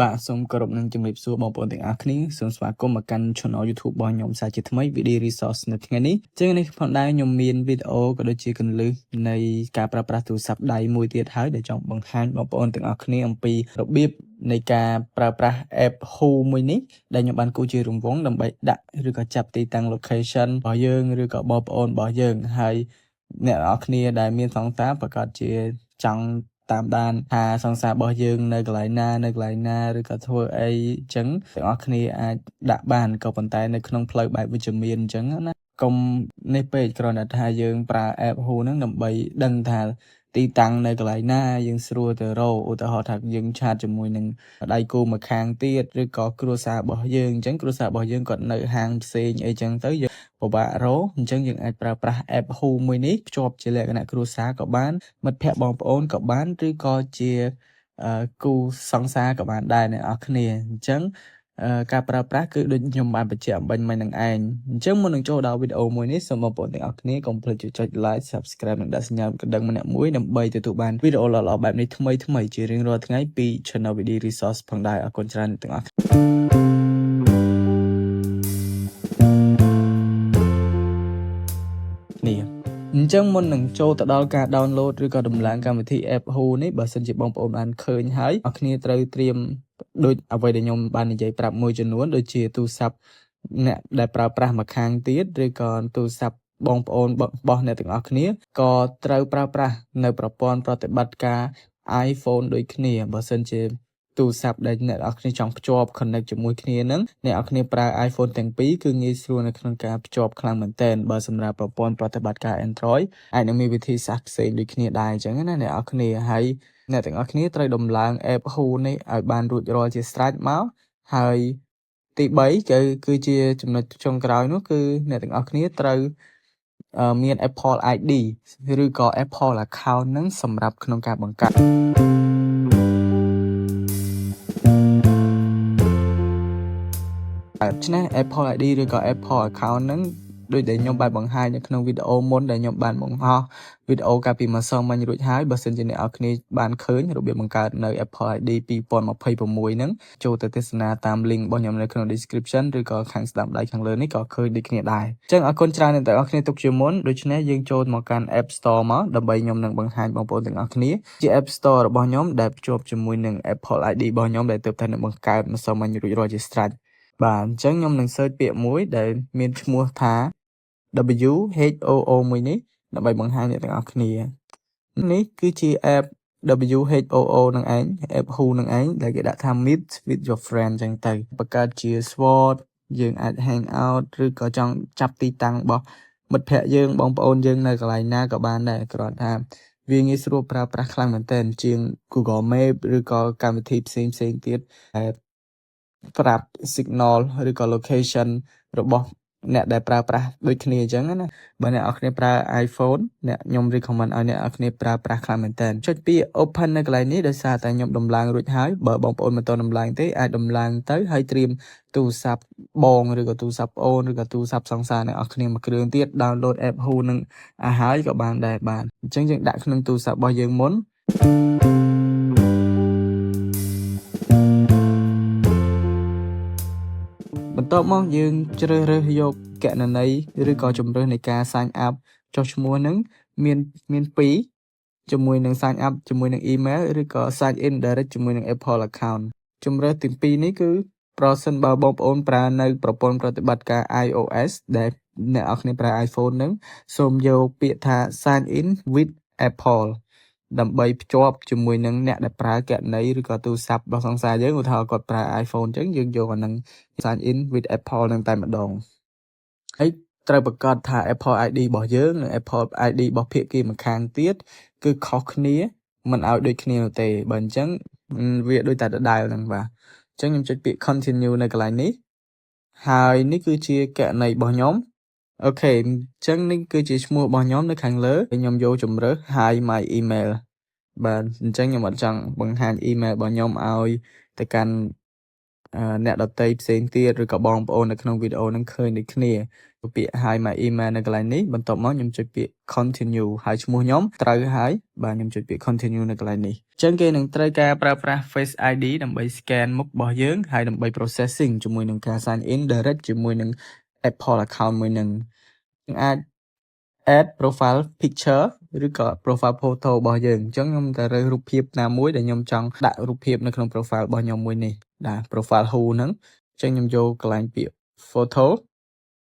បាទសូមគោរពនឹងជម្រាបសួរបងប្អូនទាំងអស់គ្នាសូមស្វាគមន៍មកកាន់ Channel YouTube របស់ខ្ញុំសាជាថ្មី VD Resource នៅថ្ងៃនេះជាងនេះផងដែរខ្ញុំមានវីដេអូក៏ដូចជាគន្លឹះនៃការប្រើប្រាស់ទូរស័ព្ទដៃមួយទៀតហើយដែលចង់បង្ហាញបងប្អូនទាំងអស់គ្នាអំពីរបៀបនៃការប្រើប្រាស់ app Hoo មួយនេះដែលខ្ញុំបានគូជារង្វង់ដើម្បីដាក់ឬក៏ចាប់ទីតាំង location របស់យើងឬក៏បងប្អូនរបស់យើងហើយអ្នកនរគ្នាដែលមានសង្សារប្រកាសជាចង់តាមដានថាសង្សាររបស់យើងនៅកន្លែងណានៅកន្លែងណាឬក៏ធ្វើអីអញ្ចឹងទាំងអស់គ្នាអាចដាក់បានក៏ប៉ុន្តែនៅក្នុងផ្លូវបែបវិជ្ជមានអញ្ចឹងណាកុំនេះពេកគ្រាន់តែថាយើងប្រើ app Hoo ហ្នឹងដើម្បីដឹងថាទីតាំងនៅកន្លែងណាយើងស្រួលទៅរកឧទាហរណ៍ថាយើង chat ជាមួយនឹងដៃគូម្ខាងទៀតឬក៏គ្រួសាររបស់យើងអញ្ចឹងគ្រួសាររបស់យើងគាត់នៅហាងផ្សេងអីចឹងទៅយើងពិបាករកអញ្ចឹងយើងអាចប្រើប្រាស់ app Hoo មួយនេះភ្ជាប់ជាលក្ខណៈគ្រួសារក៏បានមិត្តភ័ក្តិបងប្អូនក៏បានឬក៏ជាគូសង្សារក៏បានដែរអ្នកនរគ្នាអញ្ចឹងការប្រើប្រាស់គឺដូចខ្ញុំបានបញ្ជាក់អម្បាញ់មិញនឹងឯងអញ្ចឹងមុននឹងចូលដល់វីដេអូមួយនេះសូមបងប្អូនទាំងអស់គ្នាកុំភ្លេចចុច like subscribe និងដាក់សញ្ញាកណ្ដឹងម្នាក់មួយដើម្បីទទួលបានវីដេអូល្អៗបែបនេះថ្មីៗជារៀងរាល់ថ្ងៃពី Channel VD Resource ផងដែរអរគុណច្រើនទាំងអស់គ្នាអញ្ចឹងមុននឹងចូលទៅដល់ការ download ឬក៏ដំឡើងកម្មវិធី app Hoo នេះបើសិនជាបងប្អូនបានឃើញហើយអ្នកគ្នាត្រូវត្រៀមដូចអ្វីដែលខ្ញុំបាននិយាយប្រាប់មួយចំនួនដូចជាទូរស័ព្ទអ្នកដែលប្រើប្រាស់ម្ខាងទៀតឬក៏ទូរស័ព្ទបងប្អូនរបស់អ្នកទាំងអស់គ្នាក៏ត្រូវប្រើប្រាស់នៅប្រព័ន្ធប្រតិបត្តិការ iPhone ដូចគ្នាបើសិនជាទូរស័ព្ទដែលអ្នកនរគ្នាចង់ភ្ជាប់ connect ជាមួយគ្នាហ្នឹងអ្នកនរគ្នាប្រើ iPhone ទាំងពីរគឺងាយស្រួលនៅក្នុងការភ្ជាប់ខ្លាំងមែនទែនបើសម្រាប់ប្រព័ន្ធប្រតិបត្តិការ Android អាចនឹងមានវិធីសាស្ត្រផ្សេងដូចគ្នាដែរអញ្ចឹងណាអ្នកនរគ្នាហើយអ្នកទាំងអស់គ្នាត្រូវដំឡើង app Hoo នេះឲ្យបានរួចរាល់ជាស្រេចមកហើយទី3គឺគឺជាចំណុចចុងក្រោយនោះគឺអ្នកទាំងអស់គ្នាត្រូវមាន Apple ID ឬក៏ Apple account ហ្នឹងសម្រាប់ក្នុងការបង្កើតដូច្នេះ Apple ID ឬក៏ Apple account ហ្នឹងដូចដែលខ្ញុំបានបង្ហាញនៅក្នុងវីដេអូមុនដែលខ្ញុំបានបង្ហោះវីដេអូកាលពីម្សិលមិញរួចហើយបើសិនជាអ្នកនរគ្នាបានឃើញរបៀបបង្កើតនៅ Apple ID 2026ហ្នឹងចូលទៅទស្សនាតាម link របស់ខ្ញុំនៅក្នុង description ឬក៏ខាងស្ដាំដៃខាងលើនេះក៏ឃើញដូចគ្នាដែរអញ្ចឹងអរគុណច្រើនអ្នកទាំងអស់គ្នាទុកជាមុនដូច្នេះយើងចូលមកកាន់ App Store មកដើម្បីខ្ញុំនឹងបង្ហាញបងប្អូនទាំងអស់គ្នាជា App Store របស់ខ្ញុំដែលភ្ជាប់ជាមួយនឹង Apple ID របស់ខ្ញុំដែលទើបតែនឹងបង្កើតម្សិលមិញរួចរាល់ជាស្រេចបាទអញ្ចឹងខ្ញុំនឹង search ពាក្យមួយដែលមានឈ្មោះថា WHOO មួយនេះដើម្បីបង្ហាញអ្នកទាំងអស់គ្នានេះគឺជា app WHOO នឹងឯង app Hoo នឹងឯងដែលគេដាក់ថា Meet with your friend ចឹងទៅបង្កើតជា SWOT យើងអាច hang out ឬក៏ចង់ចាប់ទីតាំងរបស់មិត្តភ័ក្តិយើងបងប្អូនយើងនៅកន្លែងណាក៏បានដែរគ្រាន់ថាវាងាយស្រួលប្រើប្រាស់ខ្លាំងមែនទែនជាង Google Map ឬក៏កម្មវិធីផ្សេងផ្សេងទៀតដែលប្រាប់ signal ឬក៏ location របស់អ្នកដែលប្រើប្រាស់ដូចគ្នាអញ្ចឹងណាបើអ្នកនរគ្នាប្រើ iPhone អ្នកខ្ញុំ recommend ឲ្យអ្នកនរគ្នាប្រើប្រាស់ខ្លាំងមែនតើចុចពាក្យ open នៅកន្លែងនេះដោយសារតែខ្ញុំដំឡើងរួចហើយបើបងប្អូនមិនទាន់ដំឡើងទេអាចដំឡើងទៅហើយត្រៀមទូរស័ព្ទបងឬក៏ទូរស័ព្ទអូនឬក៏ទូរស័ព្ទសង្សារអ្នកនរគ្នាមួយគ្រឿងទៀត download app Hoo នឹងឲ្យហើយក៏បានដែរបាទអញ្ចឹងយើងដាក់ក្នុងទូរស័ព្ទរបស់យើងមុនបន្ទាប់មកយើងជ្រើសរើសយកគណនីឬក៏ជម្រើសនៃការ sign up ចុះឈ្មោះហ្នឹងមាន2ជាមួយនឹង sign up ជាមួយនឹង email ឬក៏ sign in direct ជាមួយនឹង Apple account ជម្រើសទី2នេះគឺប្រសិនបើបងប្អូនប្រើនៅប្រព័ន្ធប្រតិបត្តិការ iOS ដែលអ្នកនរគ្នាប្រើ iPhone ហ្នឹងសូមយកពាក្យថា sign in with Apple ដើម្បីភ្ជាប់ជាមួយនឹងអ្នកដែលប្រើគណនីឬក៏ទូរស័ព្ទរបស់សង្សារយើងឧទាហរណ៍គាត់ប្រើ iPhone អញ្ចឹងយើងយកអាហ្នឹង sign in with Apple ហ្នឹងតែម្ដងហើយត្រូវប្រកាសថា Apple ID របស់យើងនិង Apple ID របស់ភាគីម្ខាងទៀតគឺខុសគ្នាមិនឲ្យដូចគ្នានោះទេបើអញ្ចឹងវាដូចតែដដែលហ្នឹងបាទអញ្ចឹងខ្ញុំចុចពាក្យ continue នៅកន្លែងនេះហើយនេះគឺជាគណនីរបស់ខ្ញុំOK អញ្ចឹងនេះគឺជាឈ្មោះរបស់ខ្ញុំនៅខាងលើខ្ញុំយកជម្រើស hide my email បាទអញ្ចឹងខ្ញុំអត់ចង់បង្ហាញ email របស់ខ្ញុំឲ្យទៅកាន់ អ្នកដទៃផ្សេងទៀតឬក៏បងប្អូននៅក្នុងវីដេអូហ្នឹងឃើញដូចគ្នាពាក្យ hide my email នៅកន្លែងនេះបន្ទាប់មកខ្ញុំចុចពាក្យ continue ហើយឈ្មោះខ្ញុំត្រូវហើយបាទខ្ញុំចុចពាក្យ continue នៅកន្លែងនេះអញ្ចឹងគេនឹងត្រូវការប្រើប្រាស់ Face ID ដើម្បី scan មុខរបស់យើងហើយដើម្បី processing ជាមួយនឹងការ sign in direct ជាមួយនឹង Apple account មួយនឹងយើងអាច add profile picture ឬក៏ profile photo របស់យើងអញ្ចឹងខ្ញុំតែរើសរូបភាពណាមួយដែលខ្ញុំចង់ដាក់រូបភាពនៅក្នុង profile របស់ខ្ញុំមួយនេះបាទ profile Hoo ហ្នឹងអញ្ចឹងខ្ញុំយកកន្លែងពាក្យ photo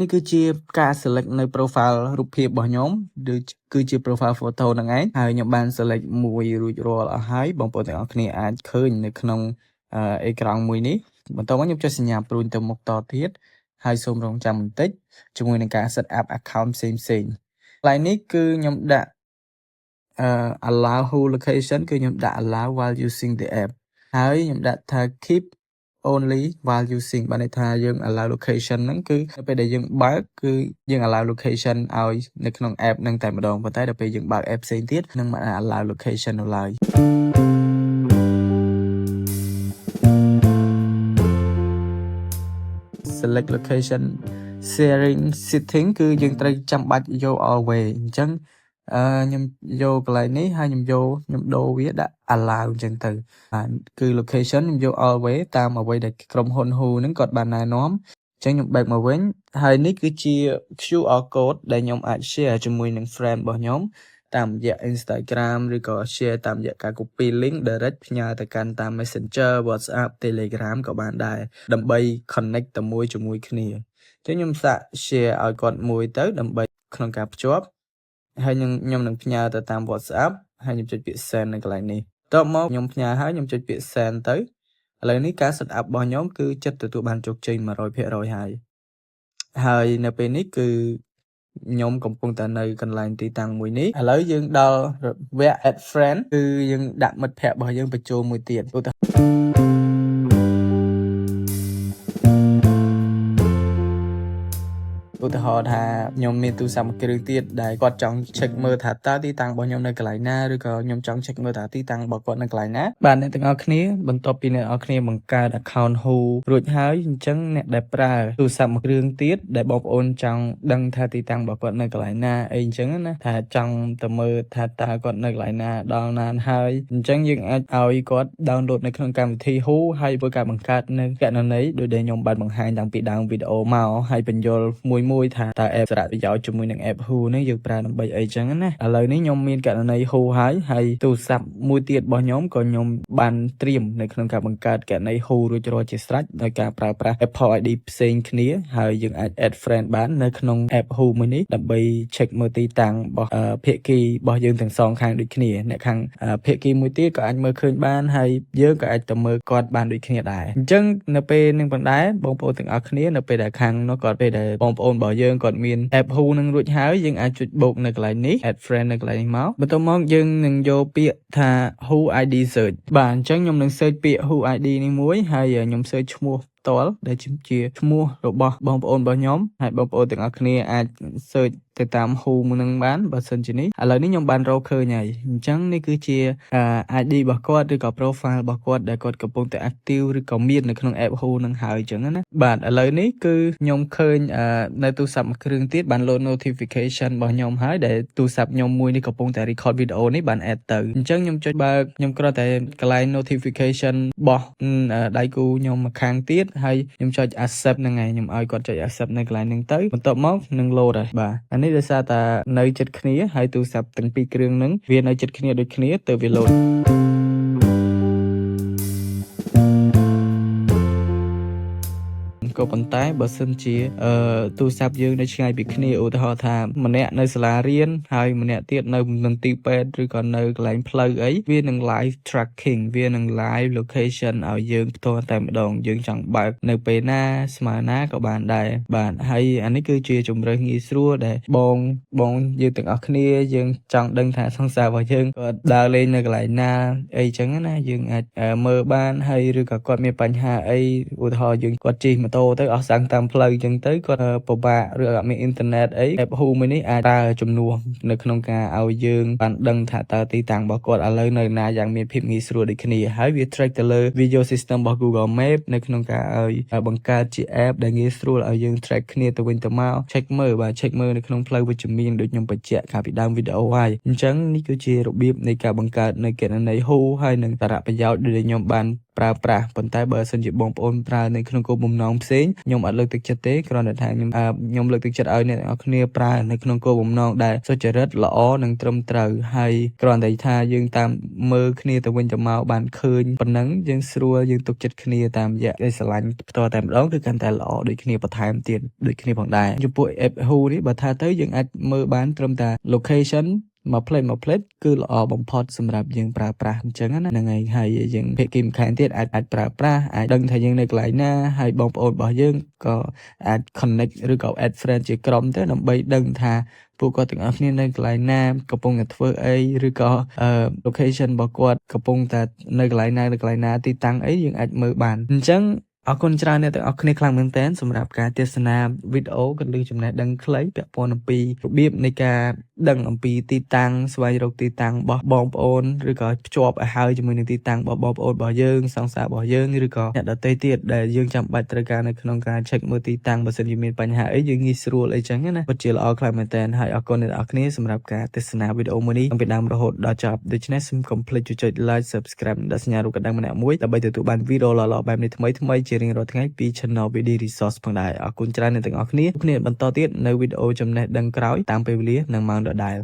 នេះគឺជាការ select នៅ profile រូបភាពរបស់ខ្ញុំឬគឺជា profile photo ហ្នឹងឯងហើយខ្ញុំបាន select មួយរួចរាល់អស់ហើយបងប្អូនទាំងអស់គ្នាអាចឃើញនៅក្នុងអេក្រង់មួយនេះបន្ទាប់មកខ្ញុំចុចសញ្ញាព្រួញទៅមុខតទៀតហើយសូមរងចាំបន្តិចជាមួយនឹងការ set up account ផ្សេងផ្សេងកន្លែងនេះគឺខ្ញុំដាក់អឺ allow Hoo location គឺខ្ញុំដាក់ allow while using the app ហើយខ្ញុំដាក់ថា keep only while using បានន័យថាយើង allow location ហ្នឹងគឺនៅពេលដែលយើងបើកគឺយើង allow location ឲ្យនៅក្នុង app ហ្នឹងតែម្ដងប៉ុន្តែដល់ពេលយើងបើក app ផ្សេងទៀតនឹងមិន allow location នៅឡើយ select location sharing setting គឺយើងត្រូវចាំបាច់យក always អញ្ចឹងអឺខ្ញុំយកកន្លែងនេះហើយខ្ញុំយកខ្ញុំដូរវាដាក់ allow អញ្ចឹងទៅបាទគឺ location ខ្ញុំយក always តាមអ្វីដែលក្រុមហ៊ុន Hoo ហ្នឹងគាត់បានណែនាំអញ្ចឹងខ្ញុំ back មកវិញហើយនេះគឺជា QR code ដែលខ្ញុំអាច share ជាមួយនឹង friend របស់ខ្ញុំតាមរយៈ Instagram ឬក៏ share តាមរយៈការ copy link direct ផ្ញើទៅកាន់តាម Messenger, WhatsApp, Telegram ក៏បានដែរដើម្បី connect តែមួយជាមួយគ្នាអញ្ចឹងខ្ញុំសាក share ឲ្យគាត់មួយទៅដើម្បីក្នុងការភ្ជាប់ហើយខ្ញុំខ្ញុំនឹងផ្ញើទៅតាម WhatsApp ហើយខ្ញុំចុចពាក្យ send នៅកន្លែងនេះបន្ទាប់មកខ្ញុំផ្ញើហើយខ្ញុំចុចពាក្យ send ទៅឥឡូវនេះការ set up របស់ខ្ញុំគឺចិត្តទទួលបានជោគជ័យ100%ហើយហើយនៅពេលនេះគឺខ្ញុំកំពុងតែនៅកន្លែងទីតាំងមួយនេះឥឡូវយើងដល់វគ្គ add friend គឺយើងដាក់មិត្តភ័ក្តិរបស់យើងបញ្ចូលមួយទៀតឧទាហរណ៍ឧទាហរណ៍ថាខ្ញុំមានទូរស័ព្ទមួយគ្រឿងទៀតដែលគាត់ចង់ check មើលថាតើទីតាំងរបស់ខ្ញុំនៅកន្លែងណាឬក៏ខ្ញុំចង់ check មើលថាទីតាំងរបស់គាត់នៅកន្លែងណាបាទអ្នកទាំងអស់គ្នាបន្ទាប់ពីអ្នកទាំងអស់គ្នាបង្កើត account Hoo រួចហើយអញ្ចឹងអ្នកដែលប្រើទូរស័ព្ទមួយគ្រឿងទៀតដែលបងប្អូនចង់ដឹងថាទីតាំងរបស់គាត់នៅកន្លែងណាអីអញ្ចឹងណាថាចង់ទៅមើលថាតើគាត់នៅកន្លែងណាដល់ណាហើយអញ្ចឹងយើងអាចឲ្យគាត់ download នៅក្នុងកម្មវិធី Hoo ហើយធ្វើការបង្កើតនៅគណនីដោយដែលខ្ញុំបានបង្ហាញតាំងពីដើមវីដេអូមកហើយបញ្យល់មួយមួយថាតើ app សារៈប្រយោជន៍ជាមួយនឹង app Hoo នេះយើងប្រើដើម្បីអីចឹងណាឥឡូវនេះខ្ញុំមានគណនី Hoo ហើយហើយទូរស័ព្ទមួយទៀតរបស់ខ្ញុំក៏ខ្ញុំបានត្រៀមនៅក្នុងការបង្កើតគណនី Hoo រួចរាល់ជាស្រេចដោយការប្រើប្រាស់ Apple ID ផ្សេងគ្នាហើយយើងអាច add friend បាននៅក្នុង app Hoo មួយនេះដើម្បី check មើលទីតាំងរបស់ភាគីរបស់យើងទាំងសងខាងដូចគ្នាអ្នកខាងភាគីមួយទៀតក៏អាចមើលឃើញបានហើយយើងក៏អាចទៅមើលគាត់បានដូចគ្នាដែរអញ្ចឹងនៅពេលនឹងផងដែរបងប្អូនទាំងអស់គ្នានៅពេលដែលខាងនោះគាត់ពេលដែលបងប្អូនរបស់យើងគាត់មាន app Hoo នឹងរួចហើយយើងអាចចុចបូកនៅកន្លែងនេះ add friend នៅកន្លែងនេះមកបន្ទាប់មកយើងនឹងយកពាក្យថា Hoo ID search បាទអញ្ចឹងខ្ញុំនឹង search ពាក្យ Hoo ID នេះមួយហើយខ្ញុំ search ឈ្មោះផ្ទាល់ដែលជាឈ្មោះរបស់បងប្អូនរបស់ខ្ញុំហើយបងប្អូនទាំងអស់គ្នាអាច search ទៅតាម Hoo មួយនឹងបានបើសិនជានេះឥឡូវនេះខ្ញុំបានរកឃើញហើយអញ្ចឹងនេះគឺជា ID របស់គាត់ឬក៏ profile របស់គាត់ដែលគាត់កំពុងតែ active ឬក៏មាននៅក្នុង app Hoo នឹងហើយអញ្ចឹងណាបាទឥឡូវនេះគឺខ្ញុំឃើញនៅទូរស័ព្ទមួយគ្រឿងទៀតបាន load notification របស់ខ្ញុំហើយដែលទូរស័ព្ទខ្ញុំមួយនេះកំពុងតែ record វីដេអូនេះបាន add ទៅអញ្ចឹងខ្ញុំចុចបើកខ្ញុំគ្រាន់តែកន្លែង notification របស់ដៃគូខ្ញុំម្ខាងទៀតហើយខ្ញុំចុច accept ហ្នឹងហើយខ្ញុំឲ្យគាត់ចុច accept នៅកន្លែងហ្នឹងទៅបន្ទាប់មកនឹង load ហើយបាទអានេះដោយសារតែនៅជិតគ្នាហើយទូរស័ព្ទទាំងពីរគ្រឿងហ្នឹងវានៅជិតគ្នាដូចគ្នាទៅវា load ក៏ប៉ុន្តែបើសិនជាអឺទូរស័ព្ទយើងនៅឆ្ងាយពីគ្នាឧទាហរណ៍ថាម្នាក់នៅសាលារៀនហើយម្នាក់ទៀតនៅមន្ទីរពេទ្យឬក៏នៅកន្លែងផ្លូវអីវានឹង live tracking វានឹង live location ឲ្យយើងផ្ទាល់តែម្ដងយើងចង់បើកនៅពេលណាស្មើណាក៏បានដែរបាទហើយអានេះគឺជាជម្រើសងាយស្រួលដែលបងបងយើងទាំងអស់គ្នាយើងចង់ដឹងថាសង្សាររបស់យើងគាត់ដើរលេងនៅកន្លែងណាអីចឹងណាយើងអាចមើលបានហើយឬក៏គាត់មានបញ្ហាអីឧទាហរណ៍យើងគាត់ជិះម៉ូតូ ទៅអស់សាំងតាមផ្លូវអញ្ចឹងទៅគាត់ពិបាកឬអត់មានអ៊ីនធឺណិតអី app Who មួយនេះអាចប្រើជំនួសនៅក្នុងការឲ្យយើងបានដឹងថាតើទីតាំងរបស់គាត់ឥឡូវនៅណាយ៉ាងមានភាពងាយស្រួលដូចគ្នាហើយវា track ទៅលើ video system របស់ Google Map នៅក្នុងការឲ្យបង្កើតជា app ដែលងាយស្រួលឲ្យយើង track គ្នាទៅវិញទៅមក check មើលបាទ check មើលនៅក្នុងផ្លូវវិជ្ជមានដូចខ្ញុំបញ្ជាក់កាលពីដើមវីដេអូហើយអញ្ចឹងនេះគឺជារបៀបនៃការបង្កើតនៅគណនី Who ហើយនិងសារៈប្រយោជន៍ដែលខ្ញុំបានប្រើប្រាស់ប៉ុន្តែបើសិនជាបងប្អូនប្រើនៅក្នុងគោលបំណងផ្សេងខ្ញុំអត់លើកទឹកចិត្តទេគ្រាន់តែថាខ្ញុំខ្ញុំលើកទឹកចិត្តឲ្យអ្នកទាំងអស់គ្នាប្រើនៅក្នុងគោលបំណងដែលសុចរិតល្អនិងត្រឹមត្រូវហើយគ្រាន់តែថាយើងតាមមើលគ្នាទៅវិញទៅមកបានឃើញប៉ុណ្ណឹងយើងស្រួលយើងទុកចិត្តគ្នាតាមរយៈឯស្រឡាញ់ផ្ទាល់តែម្ដងគឺកាន់តែល្អដូចគ្នាបន្ថែមទៀតដូចគ្នាផងដែរចំពោះ app Who នេះបើថាទៅយើងអាចមើលបានត្រឹមតែ location មួយផ្លេតមួយផ្លេតគឺល្អបំផុតសម្រាប់យើងប្រើប្រាស់អញ្ចឹងណាហ្នឹងហើយហើយយើងភាគីម្ខាងទៀតអាចអាចប្រើប្រាស់អាចដឹងថាយើងនៅកន្លែងណាហើយបងប្អូនរបស់យើងក៏អាច connect ឬក៏ add friend ជាក្រុមទៅដើម្បីដឹងថាពួកគាត់ទាំងអស់គ្នានៅកន្លែងណាកំពុងតែធ្វើអីឬក៏ location របស់គាត់កំពុងតែនៅកន្លែងណានៅកន្លែងណាទីតាំងអីយើងអាចមើលបានអញ្ចឹងអរគុណច្រើនអ្នកទាំងអស់គ្នាខ្លាំងមែនទែនសម្រាប់ការទស្សនាវីដេអូក៏ឬចំណេះដឹងខ្លីពាក់ព័ន្ធអំពីរបៀបនៃការដឹងអំពីទីតាំងស្វែងរកទីតាំងរបស់បងប្អូនឬក៏ភ្ជាប់ឲ្យហើយជាមួយនឹងទីតាំងរបស់បងប្អូនរបស់យើងសង្សាររបស់យើងឬក៏អ្នកដទៃទៀតដែលយើងចាំបាច់ត្រូវការនៅក្នុងការ check មើលទីតាំងបើសិនជាមានបញ្ហាអីយើងងាយស្រួលអីចឹងណាពិតជាល្អខ្លាំងមែនទែនហើយអរគុណអ្នកទាំងអស់គ្នាសម្រាប់ការទស្សនាវីដេអូមួយនេះតាំងពីដើមរហូតដល់ចប់ដូច្នេះសូមកុំភ្លេចចុច like subscribe និងដាក់សញ្ញារូបកណ្ដឹងម្នាក់មួយដើម្បីទទួលបានវីដេអូល្អៗបែបនេះថ្មីៗជារៀងរាល់ថ្ងៃពី Channel VD Resource ផងដែរអរគុណច្រើនអ្នកទាំងអស់គ្នាគ្នាបន្តទៀតនៅវីដេអូចំណេះដឹងក្រោយតាមពេលវេលានិងម៉ោងដដែល។